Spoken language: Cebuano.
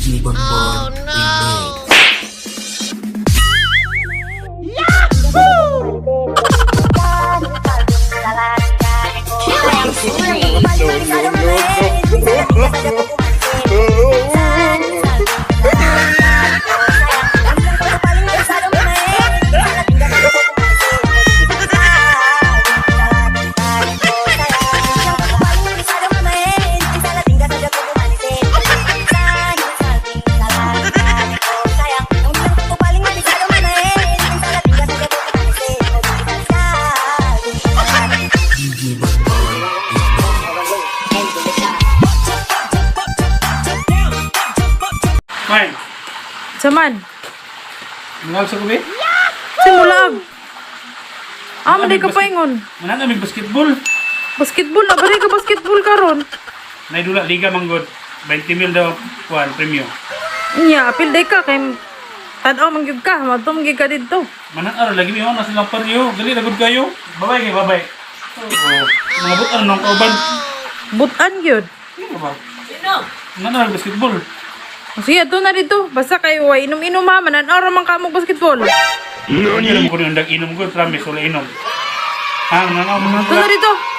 DJ Bonbon Remix. DJ Bonbon Remix. Fine. Saman. Mga sa kubi? Simulaag. Ah, man ka paingon. Manan amig basketball. Basketball na ba ka basketball karon? Naidula liga manggod. 20 mil daw kuan premyo. Nya, apil day ka kay tan-aw man gyud ka, madto man gyud ka didto. Manan araw lagi mi na silang paryo. Dali na gud kayo. Babay kay babay. Oo. Mga butan nung kauban. Butan gyud. Sino ba? Manan araw basketball. Sige, ato na dito. Basta kayo way inom-inom ha, manan-aw ra man ka mo basketball. Nani? Hindi mo ko yung inom ko, promise wala inom. Ha, manan araw Ato na dito.